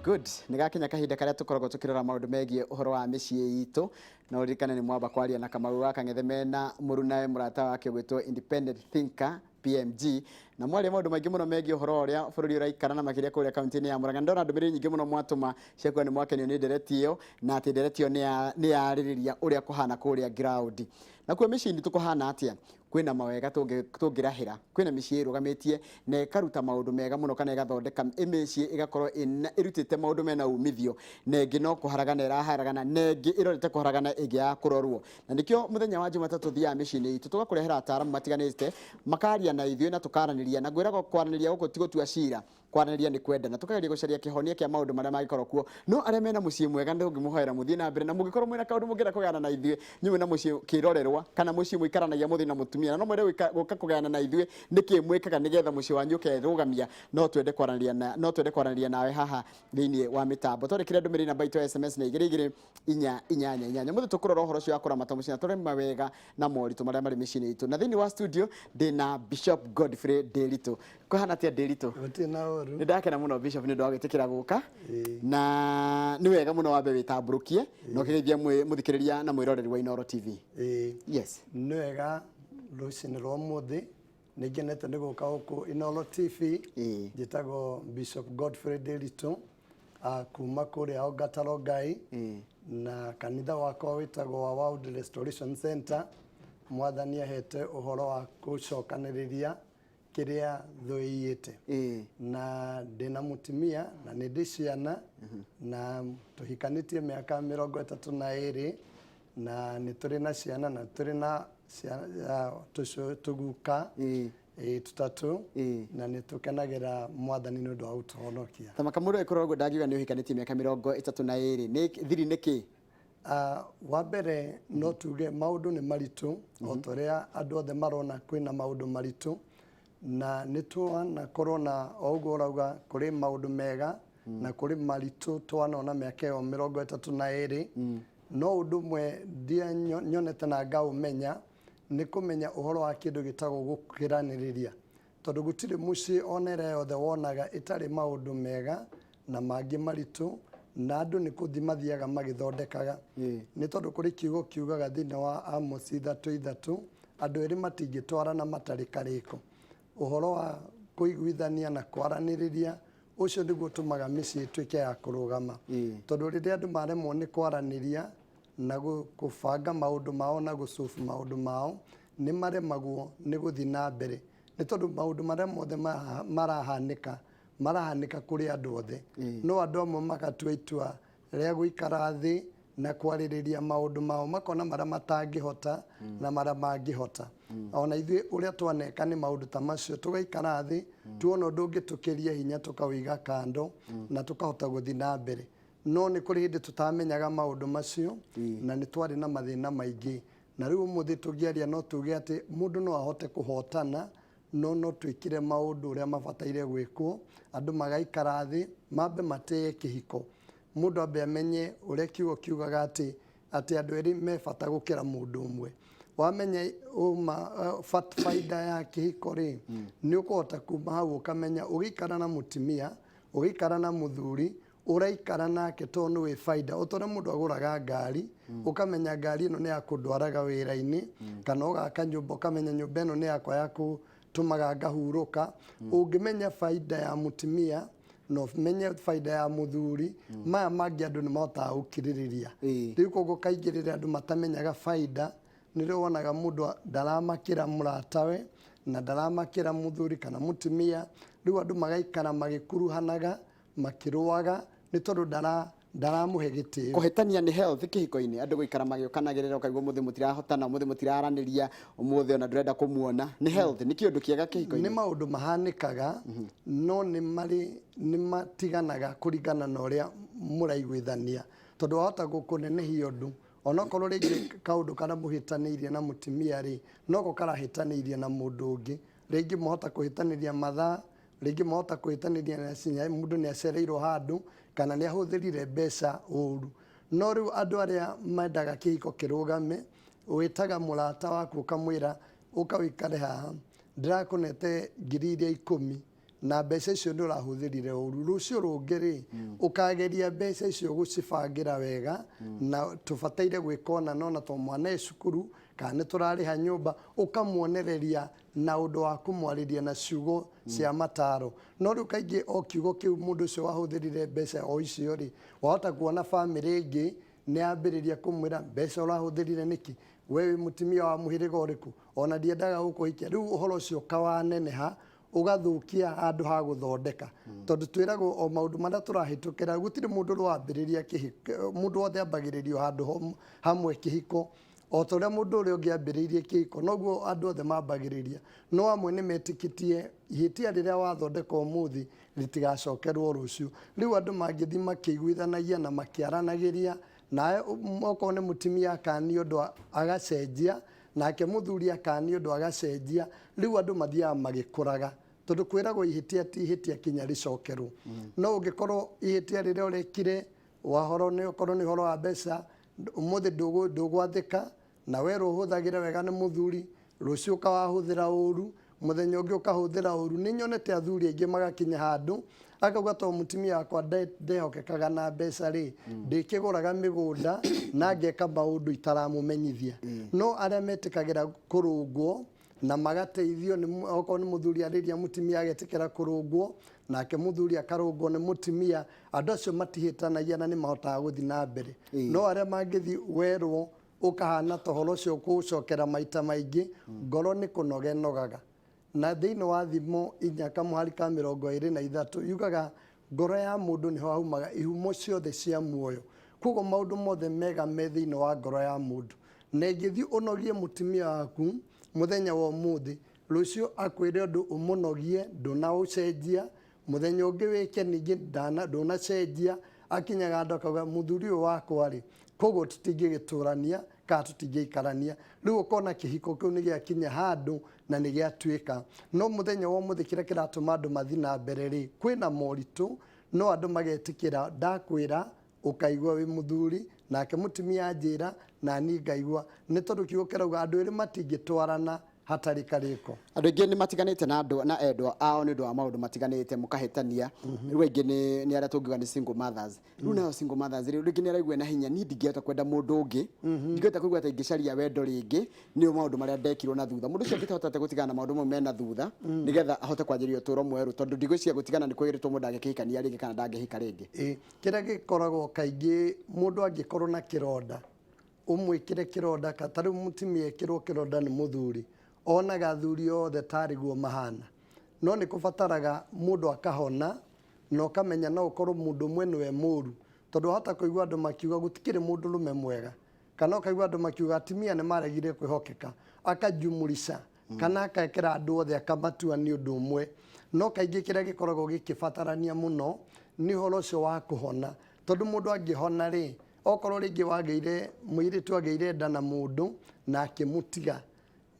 Good. Nĩ gakinya kahinda karĩa tũkoragwo tũkĩrora maũndũ megiĩ ũhoro wa mĩciĩ itũ. Na ũririkane nĩ mwamba kwaria na Kamau wa Kang'ethe mena mũrunawe mũrata wake ũgwĩtwo Independent Thinker PMG. Na mwaria maũndũ maingĩ mũno megiĩ ũhoro ũrĩa bũrũri ũraikara na makĩria kũrĩa kaunti-inĩ ya Murang'a. Ndona ndũmĩrĩri nyingĩ mũno mwatũma cia kuga nĩ mwakenio nĩ ndereti ĩyo na atĩ ndereti ĩyo nĩ yarĩrĩria ũrĩa kũhana kũrĩa ground. Nakuo mĩciĩ-inĩ itũ kũhana atĩa? Kwĩna mawega tũngĩrahĩra, kwĩna mĩciĩ ĩrũgamĩtie na ĩkaruta maũndũ mega mũno kana ĩgathondeka mĩciĩ ĩgakorwo ĩrutĩte maũndũ mena umithio, na ĩngĩ no kũharagana ĩraharagana, na ĩngĩ ĩrorete kũharagana ĩngĩaga kũrorwo. Na nĩkĩo mũthenya wa Jumatatũ tũthiaga mĩciĩ-inĩ itũ tũgakũrehera ataaramu matiganĩte makaria na ithuĩ na tũkaranĩria, na ngwĩraga kwaranĩria gũkũ ti gũtua cira, Kwaranĩria nĩ kwendana, tũkageria gũcaria kĩhonia kĩa maũndũ marĩa mangĩkorwo kuo. No arĩa mena mũciĩ mwega nĩ tũngĩmũhoera mũthiĩ na mbere, na mũngĩkorwo mwĩna kaũndũ mũngĩenda kũgayana na ithuĩ, inyuĩ mwĩna mũciĩ kĩrorerwa, kana mũciĩ mũikaranagia mũthuri na mũtumia, na no mwende gũka kũgayana na ithuĩ nĩkĩ mwĩkaga nĩgetha mũciĩ wanyu ũkerũgamia, no twende kwaranĩria na, no twende kwaranĩria nawe haha thĩinĩ wa mĩtambo. Twandĩkĩre ndũmĩrĩri namba itũ ya SMS nĩ igĩrĩ igĩrĩ inya inyanya inyanya. Ũmũthĩ tũkũrora ũhoro ũcio wa kũramata mũciĩ na tũrore mawega na moritũ marĩa marĩ mĩciĩ-inĩ itũ. Na thĩinĩ wa studio ndĩna Bishop Godfrey Ndĩritũ. Kũhana atĩa Ndĩritũ? Gũtirĩ na ũru. Nĩ ndakena mũno Bishop nĩ ũndũ wa gwĩtĩkĩra gũka. Na nĩ wega mũno wambe wĩtambũrũkie na ũkĩgeithia mũthikĩrĩria na mwĩroreri wa Inooro TV. Yes. Nĩ wega rũcinĩ rwa ũmũthĩ nĩ ngenete nĩ gũka gũkũ Inooro TV. Njĩtagwo Bishop Godfrey Ndĩritũ kuma kũrĩa Ongata Rongai na kanitha wakwa wĩtagwo wa World Restoration Center. Mwathani ahete ũhoro wa gũcokanĩrĩria kĩrĩa thũ ĩiyĩte. Na ndĩna mũtumia na nĩ ndĩ ciana na tũhikanĩtie mĩaka 32 na nĩ tũrĩ na ciana na tũrĩ na tũguka tũtatũ na nĩ tũkenagĩra Mwathani nĩ ũndũ wa gũtũhonokia. Ta makamũndũ ĩkorwo ũguo ndangiuga nĩ ũhikanĩtie mĩaka 32 nĩ thiri nĩkĩ? Wa mbere no tuge maũndũ nĩ maritũ o ta ũrĩa andũ othe marona kwĩna maũndũ maritũ na nĩ twanakorwo na o ũguo ũrauga kũrĩ maũndũ mega na kũrĩ maritũ twanona mĩaka ĩyo 32. No ũndũ ũmwe nyonete na ngaũmenya nĩ kũmenya ũhoro wa kĩndũ gĩtagwo gũkĩranĩrĩria. Tondũ gũtirĩ mũciĩ ona ĩrĩa yothe wonaga ĩtarĩ maũndũ mega na mangĩ maritũ, na andũ nĩ kũthiĩ mathiaga magĩthondekaga. Nĩ tondũ kũrĩ kiugo kiugaga thĩinĩ wa Amosi 3:3, andũ erĩ matingĩtwarana matarĩ karĩko. Ũhoro wa kũiguithania na kwaranĩrĩria, ũcio nĩguo ũtũmaga mĩciĩ ĩtuĩke ya kũrũgama. Tondũ rĩrĩa andũ maremwo nĩ kwaranĩria na kũbanga maũndũ mao na gũ solve maũndũ mao, nĩ maremagwo nĩ gũthiĩ na mbere. Nĩ tondũ maũndũ marĩa mothe marahanĩka, marahanĩka kũrĩ andũ othe. No andũ amwe magatua itua rĩa gũikara thĩ na kwarĩrĩria maũndũ mao, makona marĩa matangĩhota na marĩa mangĩhota. Ona ithuĩ ũrĩa twaneka nĩ maũndũ ta macio, tũgaikara thĩ, tuona ũndũ ũngĩtũkĩria hinya tũkawĩiga kando na tũkahota gũthiĩ na mbere. No nĩ kũrĩ hĩndĩ tũtamenyaga maũndũ macio na nĩ twarĩ na mathĩna maingĩ. Na rĩu ũmũthĩ tũngĩaria no tuge atĩ mũndũ no ahote kũhotana no no twĩkire maũndũ ũrĩa mabataire gwĩkwo, andũ magaikara thĩ, mambe matĩye kĩhiko. Mũndũ ambe amenye ũrĩa kiugo kiugaga atĩ, atĩ andũ erĩ me bata gũkĩra mũndũ ũmwe. Wamenya ũma baida ya kĩhiko rĩ, nĩ ũkũhota kuma hau ũkamenya ũgĩikara na mũtumia, ũgĩikara na mũthuri, ũraikara nake tondũ nĩ wĩ baida. O ta ũrĩa mũndũ agũraga ngari, ũkamenya ngari ĩno nĩ ya kũndwaraga wĩra-inĩ, kana ũgaka nyũmba ũkamenya nyũmba ĩno nĩ yakwa ya kũtũmaga ngahurũka. Ũngĩmenya baida ya mũtumia na ũmenye baida ya mũthuri, maya mangĩ andũ nĩ mahotaga gũkirĩrĩria. Rĩu koguo kaingĩ rĩrĩa andũ matamenyaga baida, nĩrĩo wonaga mũndũ ndaramakĩra mũratawe na ndaramakĩra mũthuri kana mũtumia, rĩu andũ magaikara magĩkuruhanaga makĩrũaga nĩ tondũ ndara ndaramũhe gĩtĩo. Kũhĩtania nĩ health kĩhiko-inĩ, andũ gũikara magĩũkanagĩrĩra ũkaigua ũmũthĩ mũtirahotana, ũmũthĩ mũtiraranĩria, ũmũthĩ ona ndũrenda kũmuona, nĩ health, nĩ kĩũndũ kĩega kĩhiko-inĩ? Nĩ maũndũ mahanĩkaga no nĩ marĩ nĩ matiganaga kũringana na ũrĩa mũraiguithania tondũ wahota kũnenehia ũndũ onokorwo rĩngĩ kaũndũ karĩa mũhĩtanĩirie na mũtumia rĩ noko karahĩtanĩirie na mũndũ ũngĩ, rĩngĩ mwahota kũhĩtanĩria mathaa, Rĩngĩ mwahota kũhĩtanĩria na cinya mũndũ nĩ acereirwo handũ kana nĩ ahũthĩrire mbeca ũru. No rĩu andũ arĩa mendaga kĩhiko kĩrũgame, wĩtaga mũrata waku ũkamwĩra ũka ũikare haha, ndĩrakũnete ngiri iria ikũmi Na mbeca icio nĩ ũrahũthĩrire ũru, rũciũ rũngĩ rĩ, ũkageria mbeca icio gũcibangĩra wega, na tũbataire gwĩka ũna na ũna tondũ mwana e cukuru kana nĩ tũrarĩha nyũmba, ũkamwonereria na ũndũ wa kũmwarĩria na ciugo cia mataro. No rĩu kaingĩ o kiugo kĩu mũndũ ũcio wahũthĩrire mbeca o icio rĩ, wahota kuona bamĩrĩ ĩngĩ nĩ yambĩrĩria kũmwĩra, "Mbeca ũrahũthĩrire nĩkĩ? We wĩ mũtumia wa mũhĩrĩga ũrĩkũ? Ona ndiendaga gũkũhikia." Rĩu ũhoro ũcio ũkawaneneha, ũgathũkia handũ ha gũthondeka, tondũ twĩragwo o maũndũ marĩa tũrahĩtũkĩra, gũtirĩ mũndũ ũrĩ wambĩrĩria kĩhiko. Mũndũ wothe ambagĩrĩrio handũ hamwe kĩhiko, o ta ũrĩa mũndũ ũrĩa ũngĩ ambĩrĩirie kĩhiko, noguo andũ othe mambagĩrĩria. No amwe nĩ metĩkĩtie ihĩtia rĩrĩa wathondeka ũmũthĩ rĩtigacokerwo rũciũ. Rĩu andũ mangĩthiĩ makĩiguithanagia na makĩaranagĩria, nawe okorwo nĩ mũtumia akanio ũndũ agacenjia, nake mũthuri akanio ũndũ agacenjia, rĩu andũ mathiaga magĩkũraga, tondũ kwĩragwo ihĩtia ti ihĩtia kinya rĩcokerwo. No ũngĩkorwo ihĩtia rĩrĩa ũrekire wahoro nĩ okorwo nĩ ũhoro wa mbeca, ũmũthĩ ndũgwathĩka na werwo ũhũthagĩre wega nĩ mũthuri, rũciũ ũkawahũthĩra ũru, mũthenya ũngĩ ũkahũthĩra ũru. Nĩ nyonete athuri aingĩ magakinya handũ akauga, "To mũtumia wakwa ndehokekaga na mbeca rĩ, ndĩkĩgũraga mĩgũnda na ngeka maũndũ itaramũmenyithia." No arĩa metĩkagĩra kũrũngwo na magateithio nĩ okorwo nĩ mũthuri arĩria mũtumia agetĩkĩra kũrũngwo, nake mũthuri akarũngwo nĩ mũtumia, andũ acio matihĩtanagia na nĩ mahotaga gũthiĩ na mbere. No arĩa mangĩthiĩ werwo ũkahana ta ũhoro ũcio kũũcokera maita maingĩ, ngoro nĩ kũnoga ĩnogaga. Na thĩinĩ wa Thimo 4 kamũhari ka 23 yugaga ngoro ya mũndũ nĩho haumaga ihumo ciothe cia muoyo. Koguo maũndũ mothe mega me thĩinĩ wa ngoro ya mũndũ. Na ĩngĩthiĩ ũnogie mũtumia waku mũthenya wa ũmũthĩ, rũciũ akwĩre ũndũ ũmũnogie, ndũnaũcenjia, mũthenya ũngĩ wĩke ningĩ ndũnacenjia, akinyaga handũ akauga, "Mũthuri ũyũ wakwa rĩ, koguo tũtingĩgĩtũrania kana tũtingĩikarania." Rĩu ũkona kĩhiko kĩu nĩ gĩakinya handũ na nĩ gĩatuĩka. No mũthenya wa ũmũthĩ kĩrĩa kĩratũma andũ mathiĩ na mbere rĩ, kwĩna moritũ, no andũ magetĩkĩra, ndakwĩra ũkaigua wĩ mũthuri, nake mũtumia anjĩra na niĩ ngaigua, nĩ tondũ kiugo kĩrauga andũ erĩ matingĩtwarana hatarĩ karĩko. Andũ aingĩ nĩ matiganĩte na andũ na endwa ao nĩ ũndũ wa maũndũ matiganĩte, mũkahĩtania. Rĩu aingĩ nĩ arĩa tũngiuga nĩ single mothers. Rĩu nayo single mothers rĩu rĩngĩ nĩ araigua na hinya, niĩ ndingĩhota kwenda mũndũ ũngĩ, ndingĩhota kũigua ta ingĩcaria wendo rĩngĩ nĩ maũndũ marĩa ndekirwo na thutha. Mũndũ ũcio angĩhota atĩa gũtigana na maũndũ mau mena thutha nĩgetha ahote kwanjĩrĩria ũtũũro mwerũ? Tondũ ndigwĩciria gũtigana nĩ kwĩrĩtwo mũndũ angĩkĩhikania rĩngĩ kana ndangĩhika rĩngĩ. Ĩ, kĩrĩa gĩkoragwo kaingĩ, mũndũ angĩkorwo na kĩronda, ũmwĩkĩre kĩronda ta rĩu mũtumia ekĩrwo kĩronda nĩ mũthuri, onaga athuri othe tarĩ guo mahana. No nĩ kũbataraga mũndũ akahona na ũkamenya no ũkorwo mũndũ ũmwe nĩwe mũru, tondũ wahota kũigua andũ makiuga gũtikĩrĩ mũndũrũme mwega, kana ũkaigua andũ makiuga atumia nĩ maregire kwĩhokeka, akajumurica kana akekĩra andũ othe akamatua nĩ ũndũ ũmwe. No kaingĩ kĩrĩa gĩkoragwo gĩkĩbatarania mũno nĩ ũhoro ũcio wa kũhona, tondũ mũndũ angĩhona rĩ, okorwo rĩngĩ wagĩire mũirĩtu agĩire nda na mũndũ na akĩmũtiga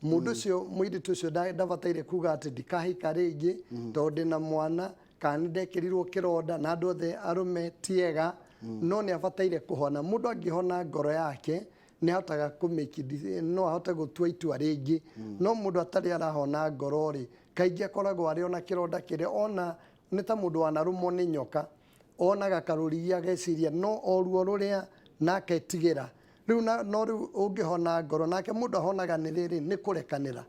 mũndũ ũcio, mũirĩtu ũcio ndabataire kuga atĩ ndikahika rĩngĩ tondũ ndĩna mwana kana nĩ ndekĩrirwo kĩronda na andũ othe arũme ti ega. No nĩ abataire kũhona. Mũndũ angĩhona ngoro yake nĩ ahotaga kũmake, no ahote gũtua itua rĩngĩ. No mũndũ atarĩ arahona ngoro rĩ, kaingĩ akoragwo arĩ ona kĩronda kĩrĩa ona nĩ ta mũndũ wanarũmwo nĩ nyoka, onaga karũrigi ageciria no o ruo rũrĩa na aketigĩra rĩu no rĩu ũngĩhona ngoro, nake mũndũ ahonaga nĩ rĩrĩ, nĩ kũrekanĩra.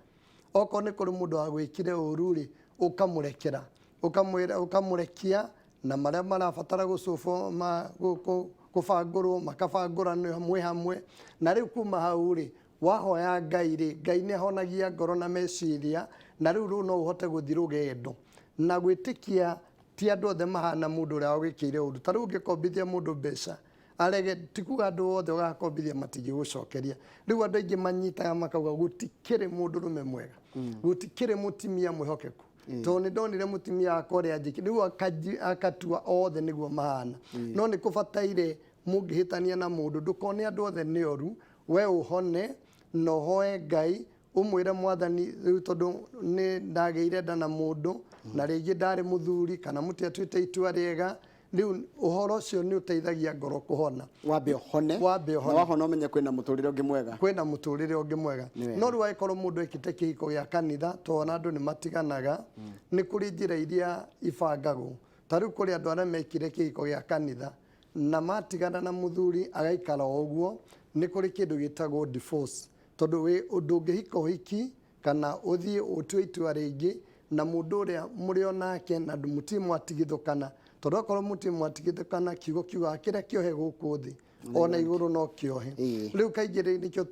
Okorwo nĩ kũrĩ mũndũ wagwĩkire ũru rĩ, ũkamũrekera, ũkamwĩra, ũkamũrekia, na marĩa marabatara gũcũbwo kũbangũrwo makabangũranio mwĩ hamwe. Na rĩu kuma hau rĩ, wahoya Ngai rĩ, Ngai nĩ ahonagia ngoro na meciria, na rĩu no ũhote gũthiĩ rũgendo na gwĩtĩkia ti andũ othe mahana mũndũ ũrĩa wagwĩkĩire ũru. Ta rĩu ũngĩkombithia mũndũ mbeca arege, ti kuga andũ othe ũgakombithia matingĩgũcokeria. Rĩu andũ aingĩ manyitaga makauga gũtikĩrĩ mũndũrũme mwega, gũtikĩrĩ mũtumia mwĩhokeku, tondũ nĩ ndonire mũtumia wakwa ũrĩa anjĩkire. Rĩu akatua othe nĩguo mahana. No nĩ kũbataire mũngĩhĩtania na mũndũ, ndũkone andũ othe nĩ oru. We ũhone na ũhoe Ngai, ũmwĩre, "Mwathani, rĩu tondũ nĩ ndagĩire nda na mũndũ na rĩngĩ ndarĩ mũthuri kana mũtiatuĩte itua rĩega, Rĩu ũhoro ũcio nĩ ũteithagia ngoro kũhona. Wambe ũhone. Wambe ũhone. Na wahona ũmenye kwĩna mũtũrĩre ũngĩ mwega. Kwĩna mũtũrĩre ũngĩ mwega. Nĩ wega. No rĩu angĩkorwo mũndũ ekĩte kĩhiko gĩa kanitha, tondũ andũ nĩ matiganaga, nĩ kũrĩ njĩra iria ibangagwo. Ta rĩu kũrĩ andũ arĩa mekire kĩhiko gĩa kanitha na matigana na mũthuri agaikara o ũguo, nĩ kũrĩ kĩndũ gĩtagwo divorce. Tondũ wĩ ndũngĩhika ũhiki kana ũthiĩ ũtue itua rĩngĩ na mũndũ ũrĩa mũrĩ o nake na mũtirĩ mwatigithũkana. Tondũ okorwo mũtirĩ mwatigithũkana, kiugo kiugaga kĩrĩa kĩohe gũkũ thĩ ona igũrũ no kĩohe. Rĩu kaingĩ rĩ nĩkĩo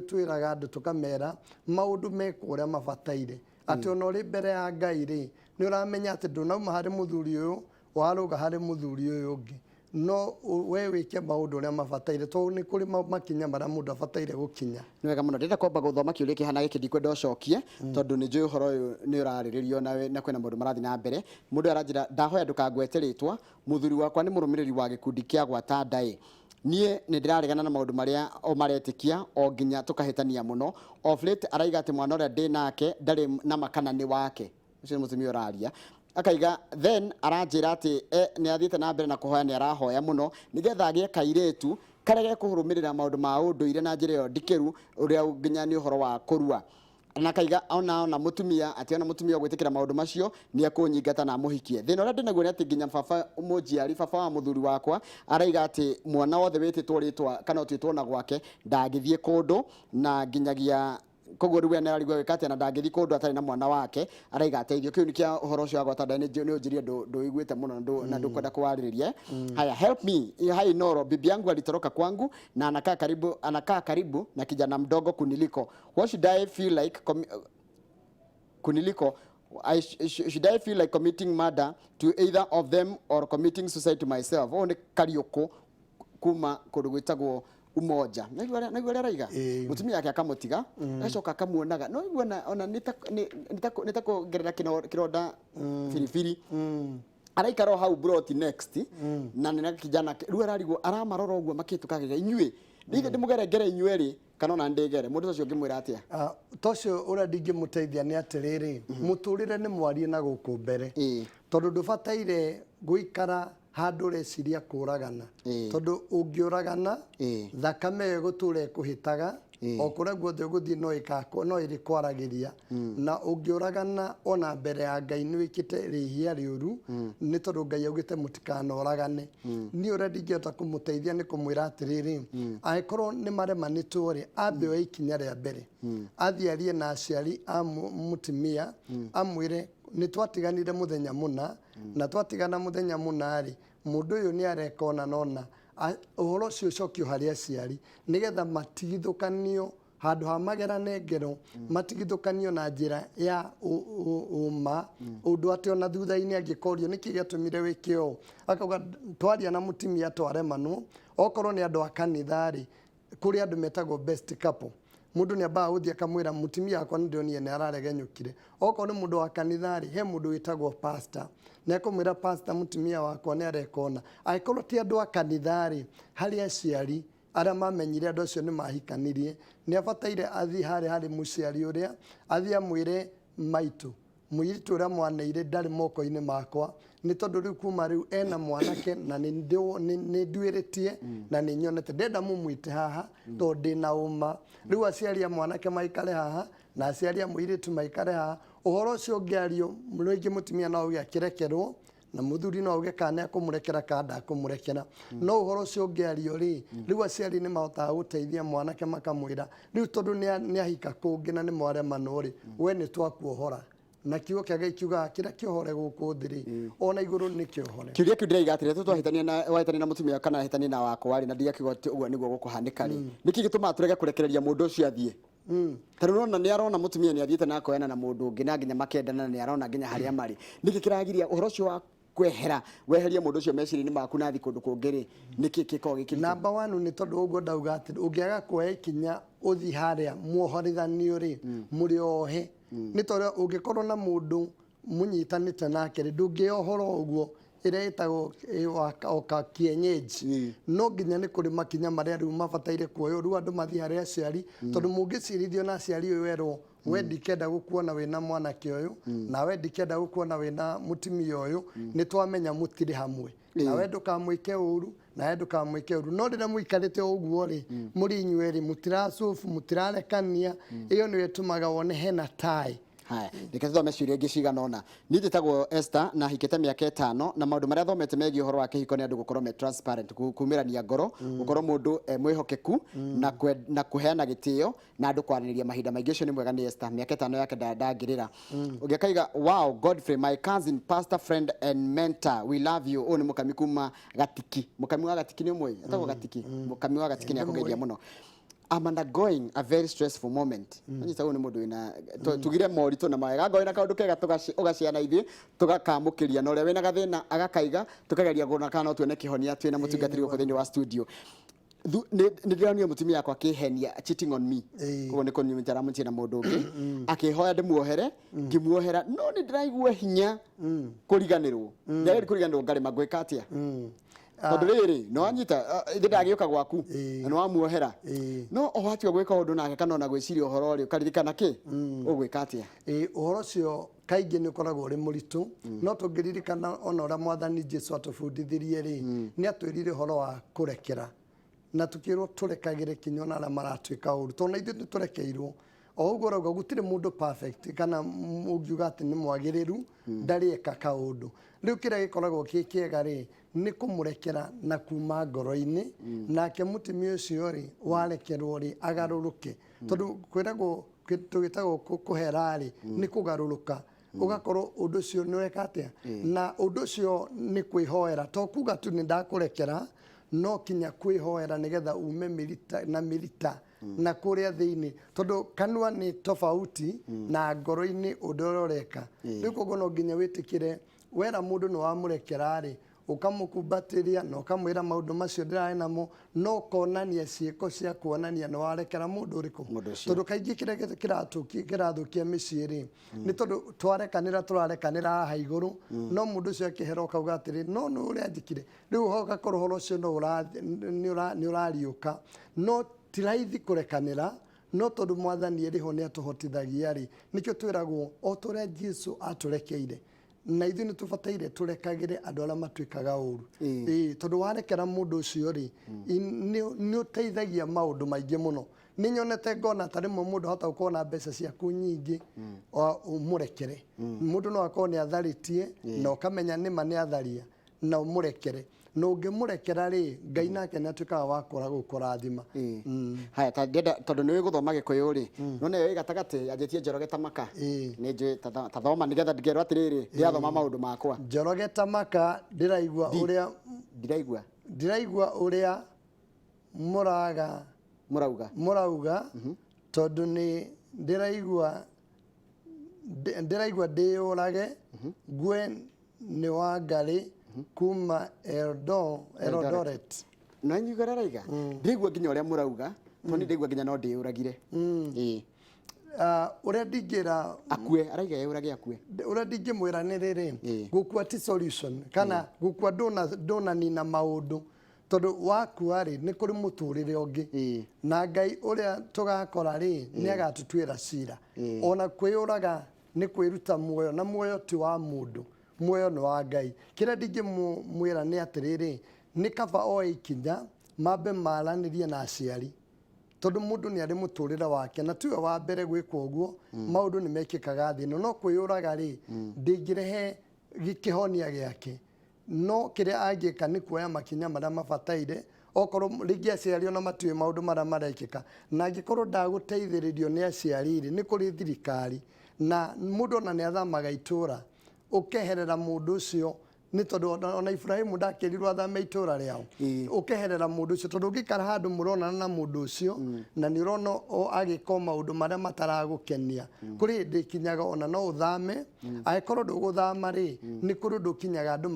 twĩraga andũ tũkamera maũndũ mekwo ũrĩa mabataire. Atĩ ona ũrĩ mbere ya Ngai rĩ, nĩ ũramenya atĩ ndũnauma harĩ mũthuri ũyũ, warũga harĩ mũthuri ũyũ ũngĩ. No we wĩke maũndũ ũrĩa mabataire, tondũ nĩ kũrĩ makinya marĩa mũndũ abataire gũkinya. Nĩ wega mũno. Ndĩrenda kwamba gũthoma kĩũria kĩhana gĩkĩ, ndikwenda ũcokie, tondũ nĩ njũĩ ũhoro ũyũ nĩ ũrarĩrĩrio na kwĩna maũndũ marathiĩ na mbere. Mũndũ aranjĩra, ndahoya ndũkangwete rĩtwa, mũthuri wakwa nĩ mũrũmĩrĩri wa gĩkundi kĩa gwata ndaĩ. Niĩ nĩ ndĩraregana na maũndũ marĩa o maretĩkia o nginya tũkahĩtania mũno. Of late araiga atĩ mwana ũrĩa ndĩ nake ndarĩ na makana nĩ wake. Ũcio nĩ mũtumia ũraria. Akaiga then aranjĩra atĩ nĩ athiĩte na mbere na kũhoya, nĩ arahoya mũno nĩgetha agĩe kairĩtu karĩa gekũrũmĩrĩra maũndũ ma ũndũire na njĩra ĩyo ndikĩru, ũrĩa nginya nĩ ũhoro wa kũrua. Na akaiga ona mũtumia atĩ ona mũtumia ũgwĩtĩkĩra maũndũ macio nĩ ekũnyingata na amũhikie. Thĩna ũrĩa ndĩnaguo nĩ atĩ nginya baba mũnjiari, baba wa mũthuri wakwa araiga atĩ mwana wothe wĩtĩtwo rĩtwa kana ũtuĩtwo na gwake ndangĩthiĩ kũndũ, na nginyagia koguo rĩu we nĩ ararigwo gwĩka atĩa na ndangĩthiĩ kũndũ atarĩ na mwana wake, araiga ateithio. Kĩu nĩ kĩa ũhoro ũcio wa gwata ndaĩ, nĩ ũnjĩrie ndũiguĩte mũno na ndũkwenda kũwarĩrĩria. Haya, help me. Hi Noro, bibi yangu alitoroka kwangu na anakaa karibu na kijana mdogo kuniliko. What should I feel like kuniliko? I should I feel like committing murder to either of them or committing suicide to myself? Oh, nĩ Kariũkũ kuma kũndũ gwĩtagwo Umoja. Naigua arĩa araiga? Mũtumia wake akamũtiga, agacoka akamuonaga. No igua ona nĩ ta kuongerera kĩronda biribiri. Araikara o hau broti next, na nĩ na kijana rĩu ararigwo aramarora ũguo makĩtũkagĩra inyuĩ. Ndigĩ ndĩmũgerengere inyuĩ rĩ, kana ona ndĩgere. Mũndũ ũcio ũngĩmwĩra atĩa? To ũcio ũrĩa ndingĩmũteithia nĩ atĩrĩrĩ, mũtũrĩre nĩ mwarie na gũkũ mbere. Tondũ ndũbataire gũikara handũ ũreciria kũragana. Tondũ ũngĩũragana, thakame ĩyo ĩgũtũra ĩkũhĩtaga, o kũrĩa guothe ũgũthiĩ no ĩrĩkwaragĩria. Na ũngĩũragana ona mbere ya Ngai nĩ wĩkĩte rĩhia rĩũru, nĩ tondũ Ngai augĩte mũtikanoragane. Niĩ ũrĩa ndingĩhota kũmũteithia nĩ kũmwĩra atĩrĩrĩ, angĩkorwo nĩ maremanĩtwo rĩ, ambe oe ikinya rĩa mbere. Athiĩ arie na aciari a mũtumia, amwĩre nĩ twatiganire mũthenya mũna, na twatigana mũthenya mũna rĩ, mũndũ ũyũ nĩ areka ona na ona. Ũhoro ũcio ũcokio harĩ aciari nĩgetha matigithũkanio handũ ha magerane ngero, matigithũkanio na njĩra ya ũma, ũndũ atĩ ona thutha-inĩ angĩkorio nĩkĩ gĩatũmire wĩke ũũ, akauga twaria na mũtumia twaremanwo. Okorwo nĩ andũ a kanitha rĩ, kũrĩ andũ metagwo best couple. Mũndũ nĩ ambaga gũthiĩ akamwĩra mũtumia wakwa nĩ ndĩronire nĩ araregenyũkire. Okorwo nĩ mũndũ wa kanitha rĩ, he mũndũ wĩtagwo pastor, nĩ ekũmwĩra pastor mũtumia wakwa nĩ areka ũna. Angĩkorwo ti andũ a kanitha rĩ, harĩ aciari arĩa mamenyire andũ acio nĩ mahikanirie, nĩ abataire athiĩ harĩa harĩ mũciari ũrĩa, athiĩ amwĩre maitũ, mũirĩtu ũrĩa mwaneire ndarĩ moko-inĩ makwa, nĩ tondũ rĩu kuma rĩu ena mwanake na nĩ nduĩrĩtie na nĩ nyonete, ndenda mũmwĩte haha tondũ ndĩna ũma. Rĩu aciari a mwanake maikare haha na aciari a mũirĩtu maikare haha, ũhoro ũcio ũngĩario rĩngĩ mũtumia no auge akĩrekerwo na mũthuri no auge kana nĩ akũmũrekera kana ndakũmũrekera. No ũhoro ũcio ũngĩario rĩ, rĩu aciari nĩ mahotaga gũteithia mwanake makamwĩra rĩu tondũ nĩ ahika kũngĩ na nĩ mwaremanwo rĩ, we nĩ twakuohora. Na kiugo kĩa Ngai kiugaga kĩrĩa kĩohore gũkũ thĩ rĩ, ona igũrũ nĩ kĩohore. Kĩũria kĩu ndĩraiga atĩrĩ, twahĩtania na wahĩtania na mũtumia kana ahĩtania na wakwa rĩ, na ndigakiuga atĩ ũguo nĩguo gũkũhanĩka rĩ, nĩkĩ gĩtũmaga tũrege kũrekereria mũndũ ũcio athiĩ? Ta rĩu ũrona nĩ arona mũtumia nĩ athiĩte na akoyana na mũndũ ũngĩ na nginya makendana, na nĩ arona nginya harĩa marĩ. Nĩkĩ kĩragiria ũhoro ũcio wa kwehera, weherie mũndũ ũcio meciria-inĩ maku na athiĩ kũndũ kũngĩ rĩ, nĩkĩ gĩkoragwo gĩ kĩritũ? Number 1 nĩ tondũ ũguo ndauga atĩ ũngĩaga kuoya ikinya ũthiĩ harĩa muohorithanio rĩ, mũrĩ ohe. Nĩ tondũ ũngĩkorwo na mũndũ mũnyitanĩte nake rĩ, ndũngĩohora ũguo ĩrĩa ĩtagwo o ka kienyeji. No nginya nĩ kũrĩ makinya marĩa rĩu mabataire kuoywo, rĩu andũ mathiĩ harĩ aciari, tondũ mũngĩcirithio na aciari ũyũ werwo We ndikenda gũkuona wĩna mwanake ũyũ, nawe ndikenda gũkuona wĩna mũtumia ũyũ, nĩ twamenya mũtirĩ hamwe, nawe ndũkamwĩke ũru, nawe ndũkamwĩke ũru. No rĩrĩa mũikarĩte o ũguo rĩ, mũrĩ inyuerĩ mũtiracubu, mũtirarekania, ĩyo nĩyo ĩtũmaga wone hena tai. Haya, reke tũthome ciũria ingĩ cigana ũna. Niĩ njĩtagwo Esther na hikĩte mĩaka 5, na maũndũ marĩa thomete megiĩ ũhoro wa kĩhiko nĩ andũ gũkorwo me transparent, kumĩrania ngoro, gũkorwo mũndũ e mwĩhokeku na kũheana gĩtĩo na andũ kwaranĩria mahinda maingĩ. Ũcio nĩ mwega. Nĩ Esther, mĩaka 5 yake ndangĩrĩra. Ũngĩ akaiga, "Wow, Godfrey, my cousin, pastor friend and mentor, we love you." Ũyũ nĩ mũkami kuma Gatiki. Mũkami wa Gatiki nĩ ũmũĩ? Etagwo Gatiki. Mũkami wa Gatiki nĩ akũgeithia mũno. "I'm undergoing a very stressful moment." Anyita, ũyũ nĩ mũndũ wĩna tugire moritũ na mawega. Angorwo wĩna kaũndũ kega ũgaciana ithuĩ tũgakamũkĩria, na ũrĩa wĩna gathĩna agakaiga, tũkageria kuona kana no tuone kĩhonia twĩna mũtungatĩri gũkũ thĩinĩ wa studio. Nĩ ndĩronire mũtumia wakwa akĩhenia, cheating on me. Koguo nĩ kũnyita aramũnyitire na mũndũ ũngĩ, akĩhoya ndĩmuohere, ngĩmuohera, no nĩ ndĩraigua hinya kũriganĩrwo, ndĩrageria kũriganĩrwo, ngarĩma. Ngwĩka atĩa? Tondũ rĩrĩ nĩ wanyita ithe ndagĩũka gwaku na nĩ wamuohera, no o watua gwĩka ũndũ nake kana ona gwĩciria ũhoro rĩ, ũkaririkana kĩ ũgwĩka atĩa? Ĩĩ, ũhoro ũcio kaingĩ nĩ ũkoragwo ũrĩ mũritũ, no tũngĩririkana ona ũrĩa Mwathani Jesu atũbundithirie rĩ, nĩ atwĩrire ũhoro wa kũrekera, na tũkĩrwo tũrekagĩre kinya ona arĩa maratuĩka ũru, tondũ na ithuĩ nĩ tũrekeirwo. O ũguo ũrauga, gũtirĩ mũndũ perfect kana ũngiuga atĩ nĩ mwagĩrĩru ndarĩ eka kaũndũ. Rĩu kĩrĩa gĩkoragwo kĩ kĩega rĩ, nĩ kũmũrekera na kuma ngoro-inĩ, nake mũtumia ũcio rĩ, warekerwo rĩ, agarũrũke, tondũ kwĩragwo tũgĩtagwo kũhera rĩ, nĩ kũgarũrũka, ũgakorwo ũndũ ũcio nĩ ũreka atĩa, na ũndũ ũcio nĩ kwĩhoera, to kuga tu nĩ ndakũrekera, no kinya kwĩhoera nĩgetha ume mĩrita na mĩrita na kũrĩa thĩinĩ, tondũ kanua nĩ tofauti na ngoro-inĩ ũndũ ũrĩa ũreka. Rĩu koguo no nginya wĩtĩkĩre wera mũndũ nĩ wamũrekera rĩ, ũkamũkumbatĩria na ũkamwĩra maũndũ macio ndĩrarĩ namo, no ũkonania ciĩko cia kuonania nĩ warekera mũndũ ũrĩkũ. Mũndũ ũcio. Tondũ kaingĩ kĩrĩa kĩrathũkia mĩciĩ rĩ, nĩ tondũ twarekanĩra, tũrarekanĩra haha igũrũ, no mũndũ ũcio akĩhera ũkauga atĩrĩ, no nĩ ũrĩa njĩkire. Rĩu ũgakorwo ũhoro ũcio no nĩ ũrariũka. No ti raithi kũrekanĩra, no tondũ Mwathani ĩrĩho nĩ atũhotithagia rĩ, nĩkĩo twĩragwo o ta ũrĩa Jesu atũrekeire, na ithuĩ nĩ tũbataire tũrekagĩre andũ arĩa matuĩkaga ũru. Ĩĩ, tondũ warekera mũndũ ũcio rĩ, nĩ ũteithagia maũndũ maingĩ mũno. Nĩ nyonete ngona ta rĩmwe mũndũ ahota gũkorwo na mbeca ciaku nyingĩ, ũmũrekere. Mũndũ no akorwo nĩ atharĩtie na ũkamenya nĩma nĩ atharia, na ũmũrekere, na ũngĩmũrekera rĩ, Ngai nake nĩ atuĩkaga wa kũra gũkũrathima. Haya, ta ndĩrenda, tondũ nĩ ũĩ gũthoma Gĩkũyũ rĩ, none ĩyo ĩ gatagatĩ yanjĩtie Njoroge Tamaka. Nĩ njũĩ, ta thoma nĩgetha ndĩkerwo atĩrĩrĩ, ndĩrathoma maũndũ makwa. Njoroge Tamaka, ndĩraigua ũrĩa Ndiraigua. Ndiraigua ũrĩa mũraga Mũrauga. Mũrauga, tondũ nĩ ndĩraigua ndĩraigua ndĩyũrage ngue. Nĩ wa Ngarĩ kuma Eldoret. No nyigua ũrĩa araiga, ndĩraigua nginya ũrĩa mũrauga, tondũ nĩ ndĩraigua nginya no ndĩyũragire. Ĩĩ. Ah, ũrĩa ndingĩra Akue, araiga eyũrage akue. Ũrĩa ndingĩmwĩra nĩ rĩrĩ, gũkua ti solution, kana gũkua ndũnanina maũndũ, tondũ wakua rĩ, nĩ kũrĩ mũtũrĩre ũngĩ, na Ngai ũrĩa tũgakora rĩ, nĩ agatũtuĩra cira. Ona kwĩyũraga nĩ kwĩruta muoyo, na muoyo ti wa mũndũ, muoyo nĩ wa Ngai. Kĩrĩa ndingĩmwĩra nĩ atĩrĩrĩ, nĩ kaba oe ikinya mambe maranĩrie na aciari, tondũ mũndũ nĩ arĩ mũtũrĩre wake na tiwe wa mbere gwĩka ũguo. Maũndũ nĩ mekĩkaga thĩ ĩno, no kwĩyũraga rĩ, ndĩngĩrehe kĩhonia gĩake. No kĩrĩa angĩka nĩ kuoya makinya marĩa mabataire, okorwo rĩngĩ aciari ona matiũĩ maũndũ marĩa marekĩka, na angĩkorwo ndagũteithĩrĩrio nĩ aciari rĩ, nĩ kũrĩ thirikari, na mũndũ ona nĩ athamaga itũra, ũkeherera mũndũ ũcio, nĩ tondũ ona Ibrahimu ndakĩrirwo athame itũra rĩao. Ũkeherera mũndũ ũcio, tondũ ũngĩikara handũ mũronana na mũndũ ũcio na nĩ ũrona agĩka o maũndũ marĩa mataragũkenia, kũrĩ hĩndĩ ĩkinyaga ona no ũthame. Angĩkorwo ndũgũthama rĩ, nĩ kũrĩ ũndũ ũkinyaga andũ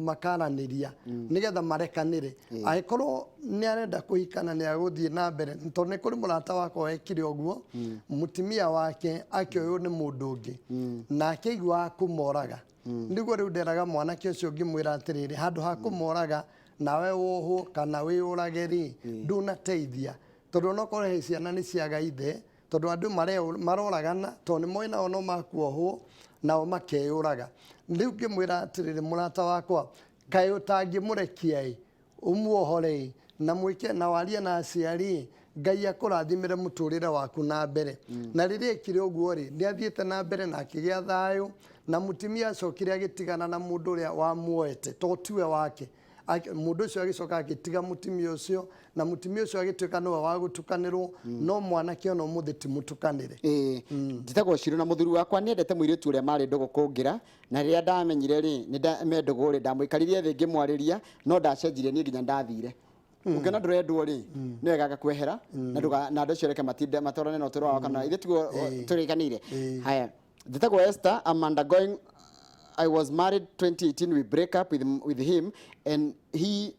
makaranĩria nĩgetha marekanĩre. Angĩkorwo nĩ arenda kũhikana, nĩ agũthiĩ na mbere, tondũ nĩ kũrĩ mũrata wakwa wekire ũguo, mũtumia wake akĩoywo nĩ mũndũ ũngĩ na akĩiguaga kũmoraga. Nĩguo rĩu nderaga mwanake ũcio ngĩmwĩra atĩrĩrĩ, handũ ha kũmoraga nawe wohwo kana wĩyũrage rĩ, ndũnateithia, tondũ onokorwo he ciana nĩ ciaga ithe. Tondũ andũ maroragana tondũ nĩ moĩ nao no makuohwo, nao makeyũraga. Rĩu ngĩmwĩra atĩrĩrĩ, mũrata wakwa, kaĩ ũtangĩmũrekia ĩ, ũmuohore ĩ, na mwĩke na warie na aciari ĩ, Ngai akũrathimĩre mũtũrĩre waku na mbere. Na rĩrĩa ekire ũguo rĩ, nĩ athiĩte na mbere na akĩgĩa thayũ, na mũtumia acokire agĩtigana na mũndũ ũrĩa wamuoete, to tiwe wake. Mũndũ ũcio agĩcoka agĩtiga mũtumia ũcio, na mũtumia ũcio agĩtuĩka nĩwe wa gũtukanĩrwo, no mwanake ona ũmũthĩ ti mũtukanĩre. Ĩĩ, njĩtagwo Shiro na mũthuri wakwa nĩendete mũirĩtu ũrĩa marĩ ndũgũ kũngĩra, na rĩrĩa ndamenyire rĩ nĩ me ndũgũ rĩ, ndamũikaririe thĩ ngĩmwarĩria, no ndacenjirie niĩ nginya ndathire. Ũngĩona ndũrendwo rĩ, nĩ wega agakwehera, na na andũ acio reke matinde matwarane na ũtũũro wao, kana ithuĩ tiguo tũrĩkanĩire. Haya, njĩtagwo Esther, I'm undergoing, I was married 2018, we break up with him and he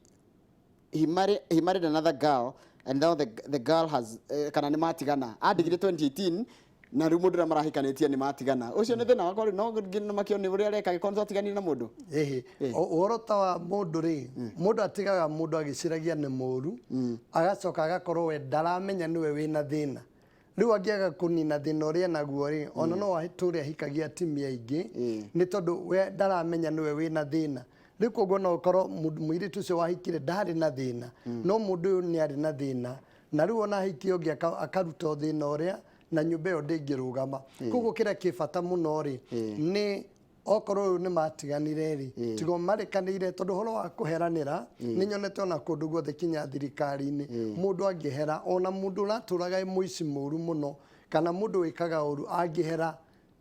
married another girl and now the girl has kana nĩ matigana. Andigire 2018 na rĩu mũndũ ũrĩa marahikanĩtie nĩ matigana. Ũcio nĩ thĩna wakwa rĩu, no makio nĩ ũrĩa areka gĩkorwo nĩ twatiganire na mũndũ. Ĩhĩ, ũhoro ta wa mũndũ rĩ, mũndũ atigaga mũndũ agĩciragia nĩ mũru, agacoka agakorwo we ndaramenya nĩwe wĩna thĩna. Rĩu angĩaga kũnina thĩna ũrĩa enaguo rĩ, ona no atũre ahikagia atumia aingĩ, nĩ tondũ we ndaramenya nĩwe wĩna thĩna. Rĩu koguo no ũkorwo mũirĩtu ũcio wahikire ndarĩ na thĩna, no mũndũ ũyũ nĩ arĩ na thĩna, na rĩu ona ahikia ũngĩ akaruta o thĩna ũrĩa, na nyũmba ĩyo ndĩngĩrũgama. Koguo kĩrĩa kĩ bata mũno rĩ, nĩ okorwo ũyũ nĩ matiganire rĩ, tigo marekanĩire, tondũ ũhoro wa kũheranĩra nĩ nyonete ona kũndũ guothe, kinya thirikari-inĩ, mũndũ angĩhera, ona mũndũ ũratũraga e mũici mũru mũno kana mũndũ wĩkaga ũru angĩhera,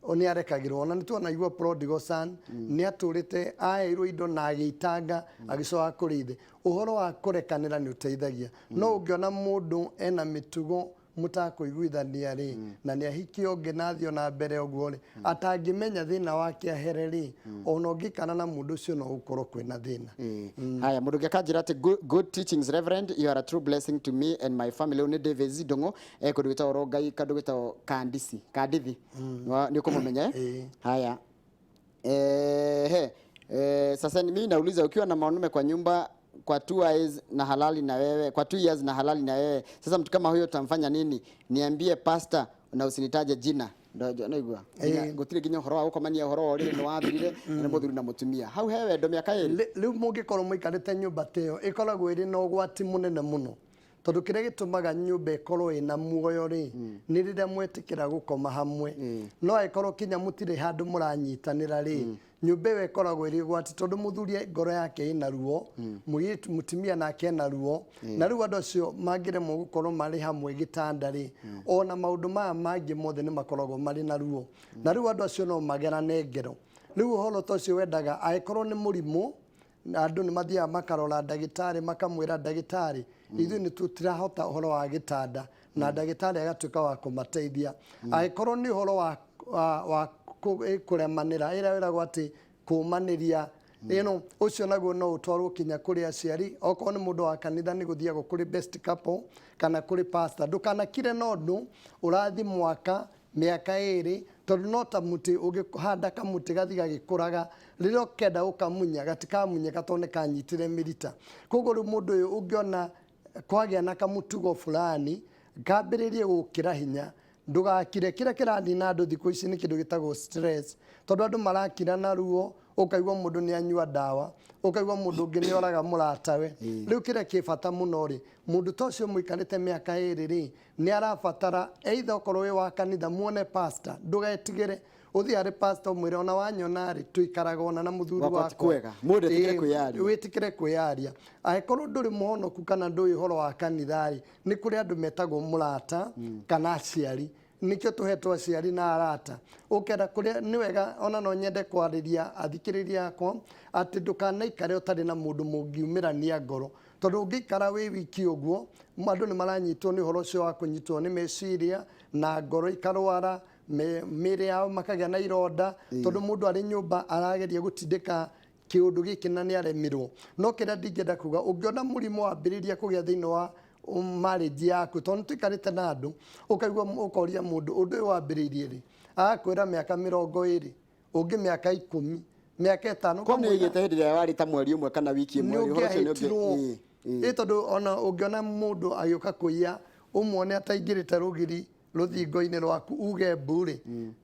o nĩ arekagĩrwo. Ona nĩ tuonaigua prodigal son nĩ atũrĩte aheirwo indo na agĩitanga, agĩcoka kũrĩ ithe. Ũhoro wa kũrekanĩra nĩ ũteithagia, no ũngĩona mũndũ ena mĩtugo mũtakũiguithania rĩ, na nĩ ahikie ũngĩ na athiĩ ona mbere ũguo rĩ, atangĩmenya thĩna wake ahere rĩ, ona ũngĩikara na mũndũ ũcio no gũkorwo kwĩna thĩna. Haya, mũndũ ũngĩ akanjĩra atĩ good teachings, Reverend, you are a true blessing to me and my family. Ũyũ nĩ David Ndũng'ũ, kũndũ gwĩtagwo Rongai, kandũ gwĩtagwo Kandisi, Kandithi. Nĩ ũkũmũmenya, eh? Ĩĩ. Haya, he, sasa mimi nauliza, ukiwa na mwanaume kwa nyumba kwa 2 years na halali na wewe, kwa 2 years na halali na wewe, sasa mtu kama huyo utamfanya nini? Niambie, pastor, na usinitaje jina. Naigua gũtirĩ nginya ũhoro wa gũkomania, ũhoro wa ũrĩrĩ nĩ wathirire, na nĩ mũthuri na mũtumia hau he wendo mĩaka 2. Rĩu mũngĩkorwo mũikarĩte nyũmba ta ĩyo, ĩkoragwo ĩrĩ na ũgwati mũnene mũno, tondũ kĩrĩa gĩtũmaga nyũmba ĩkorwo ĩna muoyo rĩ, nĩ rĩrĩa mwetĩkĩra gũkoma hamwe. No angĩkorwo kinya mũtirĩ handũ mũranyitanĩra rĩ, nyũmba ĩyo ĩkoragwo ĩrĩ ũgwati, tondũ mũthuri ngoro yake ĩna ruo, mũirĩtu mũtumia nake ena ruo, na rĩu andũ acio mangĩremwo gũkorwo marĩ hamwe gĩtanda rĩ, ona maũndũ maya mangĩ mothe nĩ makoragwo marĩ na ruo, na rĩu andũ acio no magerane ngero. Rĩu ũhoro ta ũcio wendaga, angĩkorwo nĩ mũrimũ, na andũ nĩ mathiaga makarora ndagĩtarĩ, makamwĩra ndagĩtarĩ, ithuĩ nĩ tũtirahota ũhoro wa gĩtanda, na ndagĩtarĩ agatuĩka wa kũmateithia. Angĩkorwo nĩ ũhoro wa kũremanĩra, ĩrĩa ĩragwo atĩ kũmanĩria ĩno, ũcio naguo no ũtwarwo kinya kũrĩ aciari. Okorwo nĩ mũndũ wa kanitha, nĩ gũthiagwo kũrĩ best couple kana kũrĩ pastor. Ndũkanakire na ũndũ ũrathi mwaka, mĩaka 2, tondũ no ta mũtĩ, ũngĩhanda kamũtĩ gathi gagĩkũraga, rĩrĩa ũkenda gũkamunya gatikamunyĩka tondũ nĩ kanyitire mĩrita. Koguo rĩu mũndũ ũyũ ũngĩona kwagĩa na kamũtugo fulani kambĩrĩrie gũkĩra hinya, ndũgakire. Kĩrĩa kĩranina andũ thikũ ici nĩ kĩndũ gĩtagwo stress, tondũ andũ marakira na ruo, ũkaigua mũndũ nĩ anyua ndawa, ũkaigua mũndũ ũngĩ nĩ oraga mũratawe. Rĩu kĩrĩa kĩ bata mũno rĩ, mũndũ ta ũcio mũikarĩte mĩaka 2 rĩ, nĩ arabatara either okorwo wĩ wa kanitha, muone pastor. Ndũgetigĩre, ũthiĩ harĩ pastor ũmwĩre, ona wanyona rĩ, tũikaraga ona na mũthuri Gwakwa ti wakwa. kwega. Mũndũ etĩkĩre kwĩyaria. Wĩtĩkĩre kwĩyaria. Angĩkorwo ndũrĩ mũhonoku kana ndũĩ ũhoro wa kanitha rĩ, nĩ kũrĩ andũ metagwo mũrata kana aciari. Nĩkĩo tũhetwo aciari na arata. Ũkenda kũrĩa nĩ wega, ona no nyende kwarĩria athikĩrĩria akwa atĩ ndũkanaikare ũtarĩ na mũndũ mũngiumĩrania ngoro, tondũ ũngĩikara wĩ wiki ũguo, andũ nĩ maranyitwo nĩ ũhoro ũcio wa kũnyitwo nĩ meciria na ngoro ikarwara, mĩĩrĩ yao makagĩa na ironda, tondũ mũndũ arĩ nyũmba arageria gũtindĩka kĩũndũ gĩkĩ na nĩ aremirwo. No kĩrĩa ndingĩenda kuga, ũngĩona mũrimũ wambĩrĩria kũgĩa thĩinĩ wa marriage yaku, tondũ nĩ tũikarĩte na andũ, ũkaigua ũkoria mũndũ, ũndũ ũyũ wambĩrĩirie rĩ? Agakwĩra mĩaka 20, ũngĩ mĩaka 10, mĩaka 5. Ko nĩ ũigĩte hĩndĩ ĩrĩa warĩ ta mweri ũmwe kana wiki ĩmwe Nĩ rĩ, ũhoro ũcio nĩ ũngĩahĩtirwo. Ĩĩ. Ĩ tondũ ona ũngĩona mũndũ agĩũka kũiya, ũmuone ataingĩrĩte rũgiri. Rũthingo-inĩ rwaku uge mbu rĩ,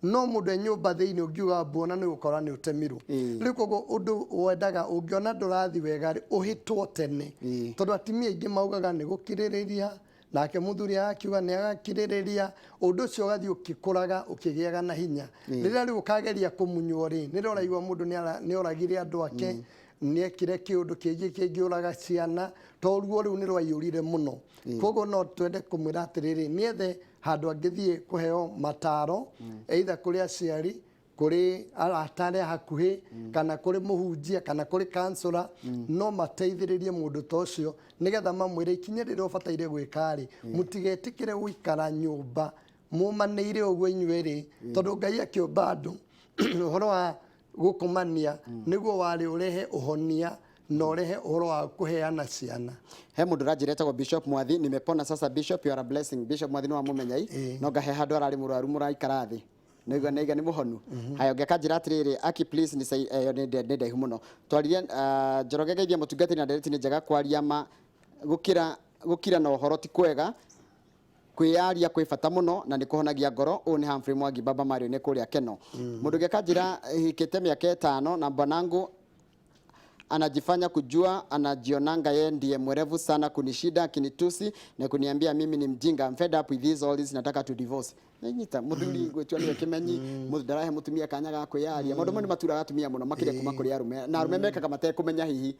no mũndũ e nyũmba thĩinĩ ũngiuga mbu ona nĩ ũgũkora nĩ ũtemirwo. Rĩu koguo ũndũ wendaga ũngĩona ndũrathi wega rĩ, ũhĩtwo tene, tondũ atumia aingĩ maugaga nĩ gũkirĩrĩria, nake mũthuri agakiuga nĩ agakirĩrĩria. Ũndũ ũcio ũgathiĩ ũkĩkũraga, ũkĩgĩaga na hinya. Rĩrĩa rĩu ũkageria kũmunywo rĩ, nĩrĩo ũraigua mũndũ nĩ oragire andũ ake, nĩ ekire kĩũndũ kĩngĩ kĩngĩũraga ciana, to ruo rĩu nĩ rwaiyũrire mũno. Koguo no twende kũmwĩra atĩrĩrĩ, nĩethe handũ angĩthiĩ kũheo mataro, either kũrĩ aciari, kũrĩ arata arĩa hakuhĩ, kana kũrĩ mũhunjia, kana kũrĩ kansũra. No mateithĩrĩrie mũndũ ta ũcio nĩgetha mamwĩre ikinya rĩrĩa ũbataire gwĩka rĩ, mũtigetĩkĩre gũikara nyũmba mũmanĩire ũguo inyuĩ tondũ Ngai akĩũmba andũ, ũhoro wa gũkomania nĩguo warĩ ũrehe ũhonia na ũrehe ũhoro wa kũheana ciana. He mũndũ ũranjĩra etagwo Bishop Mwathi, "Nimepona sasa. Bishop, you are a blessing." Bishop Mwathi nĩ wamũmenya i no ngahe handũ ararĩ mũrwaru mũraikara thĩ nĩigua nĩiga nĩ mũhonu. Haya, ũngĩ akanjĩra atĩrĩrĩ, "Aki, please ĩyo nĩ ndaihu mũno twaririe. Njoroge, geithia mũtungatĩri na ndereti nĩ njega. Kwaria ma gũkĩra gũkira na ũhoro ti kwega. Kwĩyaria kwĩ bata mũno na nĩ kũhonagia ngoro." Ũyũ nĩ Humphrey Mwangi, Baba Mario, nĩ kũrĩa Keno. Mũndũ ũngĩ akanjĩra, "Hikĩte mĩaka 5 na bwanangu anajifanya kujua, anajionanga yeye ndiye mwerevu sana kunishida, akinitusi na kuniambia mimi ni mjinga. I'm fed up with this, all this, nataka to divorce." Nyita muthuri gwĩtua nĩwe kĩmenyi, mũndũ ndarahe mũtumia kanya ga kwĩyaria. Maũndũ mamwe nĩ maturaga atumia mũno makĩria kuma kũrĩ arũme, na arũme mekaga matekũmenya hihi.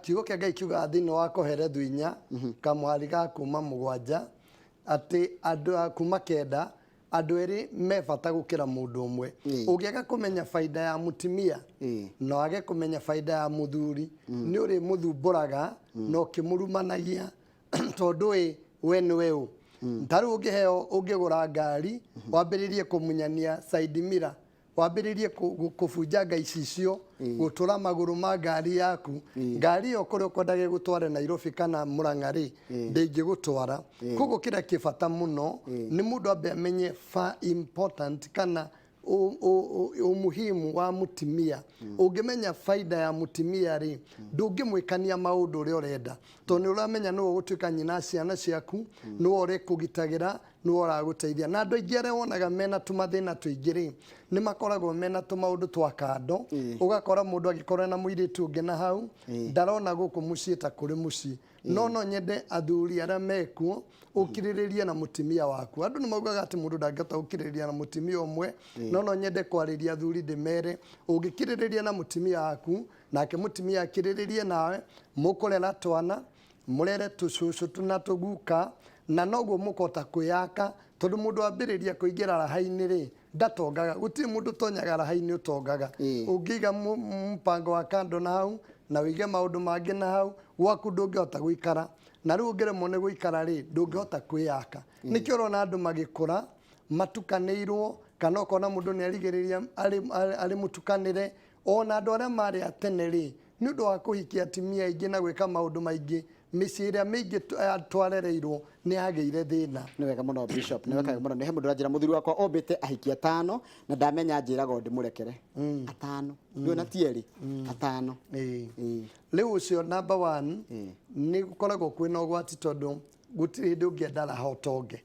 Kiugo kĩa Ngai kiugaga thĩinĩ wa Koherethu 4 kamwari ga kuma 7 atĩ andũ a kuma 9, andũ erĩ me bata gũkĩra mũndũ ũmwe. Ũngĩaga kũmenya baida ya mũtumia na wage kũmenya baida ya mũthuri, nĩ ũrĩ mũthumbũraga na ũkĩmũrumanagia, tondũ ĩ we nĩwe ũ. Ta rĩu ũngĩheo, ũngĩgũra ngari, wambĩrĩrie kũmunyania side mirror, wambĩrĩrie kũbunjanga icicio, gũtũra magũrũ ma ngari yaku, ngari ĩyo kũrĩa ũkwendaga ĩgũtware Nairobi kana Mũrang'a rĩ, ndĩngĩgũtwara. Koguo kĩrĩa kĩ bata mũno nĩ mũndũ ambe amenye fa important kana umuhimu wa mũtumia. Ũngĩmenya baida ya mũtumia rĩ, ndũngĩmwĩkania maũndũ ũrĩa ũrenda, tondũ nĩ ũramenya nĩwe ũgũtuĩka nyina ciana ciaku, nĩwe ũrĩkũgitagĩra, nĩwe ũragũteithia. Na andũ aingĩ arĩa wonaga mena tũmathĩna tũingĩ rĩ, nĩ makoragwo mena tũmaũndũ twa kando. Ũgakora mũndũ agĩkorwo na mũirĩtu ũngĩ na hau ndarona gũkũ mũciĩ ta kũrĩ mũciĩ. No nyende athuri arĩa mekuo ũkirĩrĩrie na mũtumia waku. Andũ nĩ maugaga atĩ mũndũ ndangĩhota gũkirĩrĩria na mũtumia ũmwe, no nyende kwarĩria athuri ndĩmere, ũngĩkirĩrĩria na mũtumia waku nake mũtumia akirĩrĩrie nawe, mũkũrera twana, mũrere tũcũcũ tuna tũguka, na noguo mũkũhota kwĩyaka, tondũ mũndũ ambĩrĩria kũingĩra raha-inĩ rĩ, ndatongaga. Gũtirĩ mũndũ ũtonyaga raha-inĩ ũtongaga. Ũngĩiga mũpango wa kando na hau na wĩige maũndũ mangĩ na hau gwaku, ndũngĩhota gũikara. Na rĩu ũngĩremwo nĩ gũikara rĩ, ndũngĩhota kwĩyaka. Nĩkĩo ũrona andũ magĩkũra matukanĩirwo, kana ũkona mũndũ nĩ arigĩrĩria arĩ mũtukanĩre. Ona andũ arĩa marĩ a tene rĩ, nĩ ũndũ wa kũhikia atumia aingĩ na gwĩka maũndũ maingĩ, mĩciĩ ĩrĩa mĩingĩ twarereirwo nĩ yagĩire thĩna. Nĩ wega mũno, Bishop, nĩ wega mũno. Nĩ he mũndũ ũranjĩra, "Mũthuri wakwa ombĩte ahiki atano na ndamenya njĩraga o ndĩmũrekere." Atano, ndũĩ na ti erĩ, atano. Rĩu ũcio number one, nĩ gũkoragwo kwĩna ũgwati, tondũ gũtirĩ hĩndĩ ũngĩenda raha ũtonge.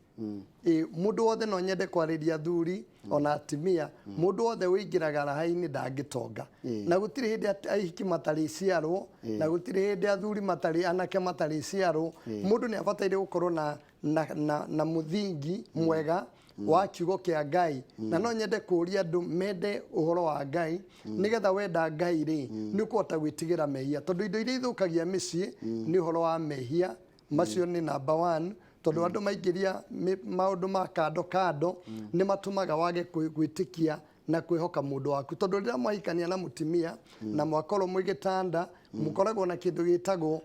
Mũndũ wothe, no nyende kwarĩria athuri ona atumia, mũndũ wothe ũingĩraga raha-inĩ ndangĩtonga. Na gũtirĩ hĩndĩ ahiki matarĩ ciarwo, na gũtirĩ hĩndĩ athuri matarĩ anake matarĩ ciarwo. Mũndũ nĩ abataire gũkorwo na mũthingi mwega wa kiugo kĩa Ngai. Na no nyende kũria andũ mende ũhoro wa Ngai, nĩgetha wenda Ngai rĩ, nĩ ũkũhota gwĩtigĩra mehia, tondũ indo iria ithũkagia mĩciĩ nĩ ũhoro wa mehia macio. Nĩ number one, tondũ andũ maingĩria maũndũ ma kando kando nĩ matũmaga wage gwĩtĩkia na kwĩhoka mũndũ waku, tondũ rĩrĩa mwahikania na mũtumia na mwakorwo mwĩ gĩtanda, mũkoragwo na kĩndũ gĩtagwo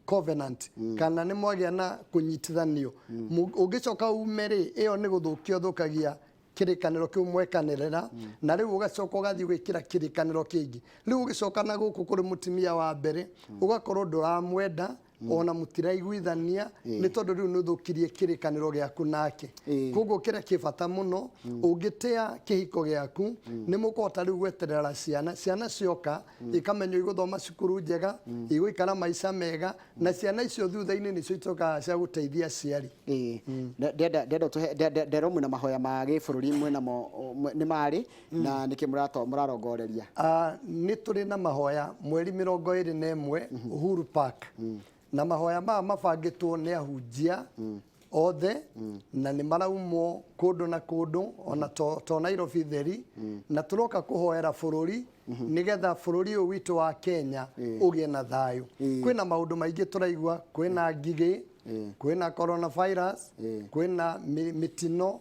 covenant, kana nĩ mwagĩa na kũnyitithanio. Ũngĩcoka ume rĩ, ĩyo nĩ gũthũkia ũthũkagia kĩrĩkanĩro kĩu mwekanĩrĩra. Na rĩu ũgacoka ũgathiĩ gwĩkĩra kĩrĩkanĩro kĩngĩ. Rĩu ũgĩcoka na gũkũ kũrĩ mũtumia wa mbere, ũgakorwo ndũramwenda. Ona mũtiraiguithania nĩ tondũ rĩu nĩ ũthũkirie kĩrĩkanĩro gĩaku nake. Koguo kĩrĩa kĩ bata mũno, ũngĩtĩa kĩhiko gĩaku, nĩ mũkũhota rĩu gweterera ciana. Ciana cioka ikamenywo igũthoma cukuru njega, igũikara maica mega, na ciana icio thutha-inĩ nĩcio ituĩkaga cia gũteithia aciari. Ĩĩ. Ndenda ndenda ũtũhe nderwo mwĩna mahoya ma gĩbũrũri, mwĩnamo nĩ marĩ na nĩkĩ mũrarongoreria? Nĩ tũrĩ na mahoya mweri 21 Uhuru Park, na mahoya maya mabangĩtwo nĩ ahunjia othe, na nĩ maraumwo kũndũ na kũndũ, ona to Nairobi theri, na tũroka kũhoera bũrũri nĩgetha bũrũri ũyũ witũ wa Kenya ũgĩe na thayũ. Kwĩna maũndũ maingĩ tũraigua, kwĩna ngigĩ, kwĩna coronavirus, kwĩna mĩtino,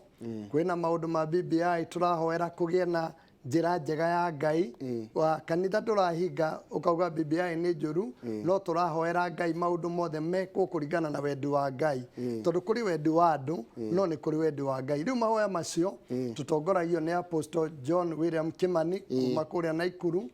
kwĩna maũndũ ma BBI. Tũrahoera kũgĩe na njĩra njega ya Ngai. Wa kanitha ndũrahinga ũkauga BBI nĩ njũru, no tũrahoera Ngai maũndũ mothe mekwo kũringana na wendi wa Ngai, tondũ kũrĩ wendi wa andũ, no nĩ kũrĩ wendi wa Ngai. Rĩu mahoya macio tũtongoragio nĩ Apostle John William Kimani kuma kũrĩa Naikuru.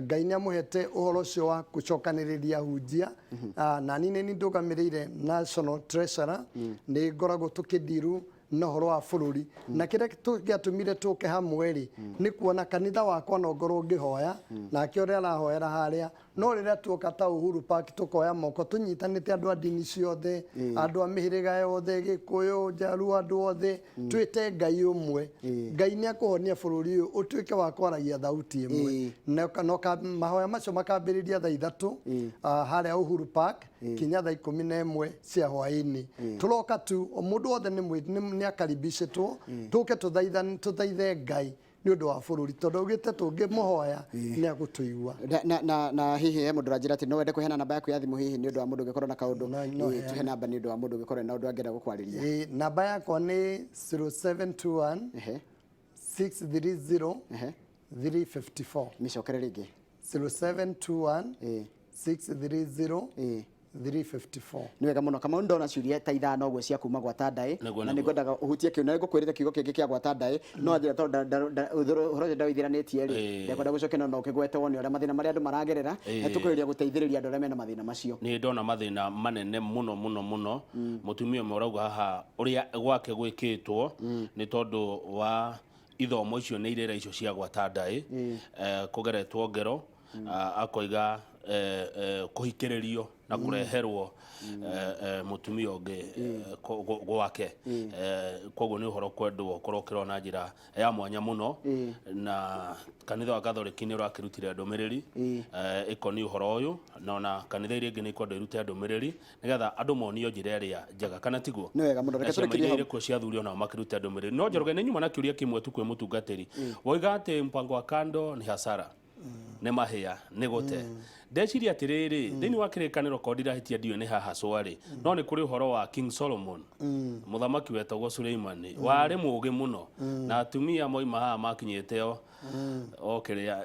Ngai nĩ amũhete ũhoro ũcio wa gũcokanĩrĩria hunjia. Na niĩ nĩ ndũgamĩrĩire National Treasurer, nĩ ngoragwo tũkĩndiru na ũhoro wa bũrũri, na kĩrĩa gĩatũmire tũke hamwe rĩ, nĩ kuona kanitha wakwa no ngorwo ngĩhoya nake ũrĩa arahoera harĩa, no rĩrĩa tuoka ta Uhuru Park tũkoya moko tũnyitanĩte, andũ a ndini ciothe, andũ a mĩhĩrĩga yothe, Gĩkũyũ, Njaruo, andũ othe twĩte Ngai ũmwe. Ngai nĩ akũhonia bũrũri ũyũ ũtuĩke wa kwaragia thauti ĩmwe. Na mahoya macio makambĩrĩria thaa 3 harĩa Uhuru Park kinya thaa 11 cia hwaĩ-inĩ. Tũroka tu o mũndũ wothe nĩ akaribicĩtwo tũke tũthaithe Ngai nĩ ũndũ wa bũrũri, tondũ augĩte tũngĩmũhoya nĩ agũtũigua. Na hihi he mũndũ ũranjĩra atĩ no wende kũheana namba yaku ya thimũ, hihi nĩ ũndũ wa mũndũ ũngĩkorwo na kaũndũ? No Ĩĩ, tũhe heane. namba nĩ ũndũ wa mũndũ ũngĩkorwo na ũndũ angĩenda gũkwarĩria. Ĩĩ, namba yakwa nĩ 0721 630 354. Mĩcokere rĩngĩ. 0721 630 354. Nĩ wega mũno, Kamau. Ndona ciũria ta 5 ũguo cia kuma gwata ndaĩ. Na nĩ ngwendaga ũhutie kĩu, na nĩ ngũkwĩrĩte kiugo kĩngĩ kĩa gwata ndaĩ, no njĩra tondũ ũhoro ũcio ndaũithĩranĩtie rĩ, ndekwenda gũcokia, no ũkĩgwete wone ũrĩa mathĩna marĩa andũ maragerera, na tũkũgeria gũteithĩrĩria andũ arĩa mena mathĩna macio. Nĩ ndona mathĩna manene mũno mũno mũno. Mũtumia ũmwe ũrauga haha ũrĩa gwake gwĩkĩtwo nĩ tondũ wa ithomo icio nĩ irĩra icio cia gwata ndaĩ, kũgeretwo ngero. Akoiga kũhikĩrĩrio na kũreherwo mũtumia ũngĩ gwake. Koguo nĩ ũhoro kwendwo ũkorwo ũkĩrora na njĩra ya mwanya mũno, na kanitha wa Katholiki nĩ ũrakĩrutire ndũmĩrĩri ĩkoniĩ ũhoro ũyũ, na ona kanitha iria ingĩ nĩ ikwendwo irute ndũmĩrĩri nĩgetha andũ monio njĩra ĩrĩa njega, kana tiguo? Nĩ wega mũno. Na Reke ciama tũrĩkĩrie iria hau. irĩ kuo cia athuri onao makĩrute ndũmĩrĩri. No Njoroge, nĩ nyuma na kĩũria kĩmwe tu kwĩ mũtungatĩri. Woiga atĩ mpango wa kando ni hasara, nĩ mahĩa, nĩ gũte. Ndeciria atĩrĩrĩ, thĩinĩ wa Kĩrĩkanĩro, korwo ndirahĩtia, ndiũĩ nĩ haha cwarĩ, no nĩ kũrĩ ũhoro wa King Solomon, mũthamaki wetagwo Suleimani, warĩ mũũgĩ mũno, na atumia moima haha makinyĩte o kĩrĩa.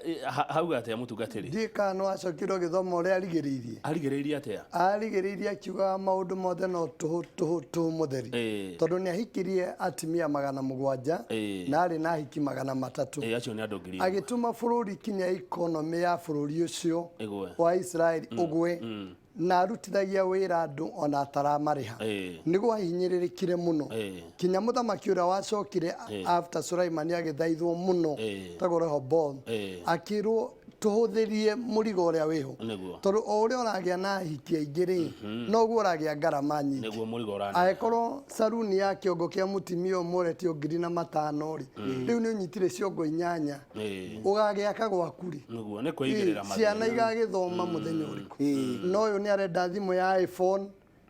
Hauga atĩa, mũtungatĩri? Ndiĩ kana nĩ wacokire ũgĩthoma ũrĩa arigĩrĩirie. Arigĩrĩirie atĩa? Arigĩrĩirie akiugaga maũndũ mothe no tũhũ tũhũ tũhũ mũtheri, tondũ nĩ ahikirie atumia 700 na arĩ na ahiki 300. Ĩĩ, acio nĩ andũ 1000. Agĩtũma bũrũri kinya economy ya bũrũri ũcio Ĩgwe. wa Israeli ũgwe, na arutithagia wĩra andũ ona ataramarĩha. Nĩguo ahinyĩrĩrĩkire mũno kinya mũthamaki ũrĩa wacokire after Sulaimani agĩthaithwo mũno, tagwo Rehoboam, akĩrwo tũhũthĩrie mũrigo ũrĩa wĩho, tondũ o ũrĩa ũragĩa na ahiki aingĩ rĩ, noguo ũragĩa ngarama nyingĩ. Nĩguo mũrigo ũranene. Angĩkorwo saruni ya kĩongo kĩa mũtumia ũmwe ũretio 5,000 rĩ, rĩu nĩ ũnyitire ciongo 8, ũgagĩaka gwaku rĩ? Nĩguo nĩ kwĩigĩrĩra Ciana mathĩna. igagĩthoma mũthenya ũrĩkũ? No ũyũ nĩ arenda thimũ ya iPhone,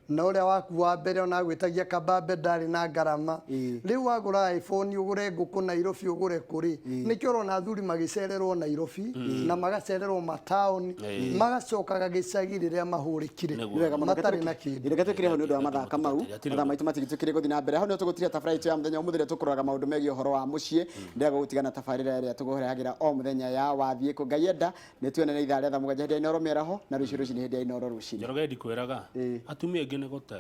na ũrĩa waku wa mbere ona agwĩtagia kabambe ndarĩ na ngarama. Rĩu wagũra iPhone, ũgũre ngũkũ Nairobi, ũgũre kũrĩ. Nĩkĩo ũrona athuri magĩcererwo Nairobi na magacererwo mataũni, magacokaga gĩcagi rĩrĩa mahũrĩkire Nĩguo. Nĩ wega mũno. matarĩ na kĩndũ. Reke tũkire hau nĩ ũndũ wa mathaa, Kamau. Hatirĩ Mathaa maitũ matigĩtũkĩrie gũthiĩ na mbere. Hau nĩho tũgũtiria tabarĩra itũ ya mũthenya ũmũthĩ, ĩrĩa tũkũroraga maũndũ megiĩ ũhoro wa mũciĩ. Ndĩraga gũtigana tabarĩra ĩrĩa tũkũrehagĩra o mũthenya ya wathiĩ kũ. Ngai enda nĩ tuonane ithaa rĩa thaa 7 hĩndĩ ya Inooro mĩaraho, na rũciũ rũcinĩ hĩndĩ ya Inooro rũcinĩ. Njoroge, ndikwĩraga atumia aingĩ nĩ gũte.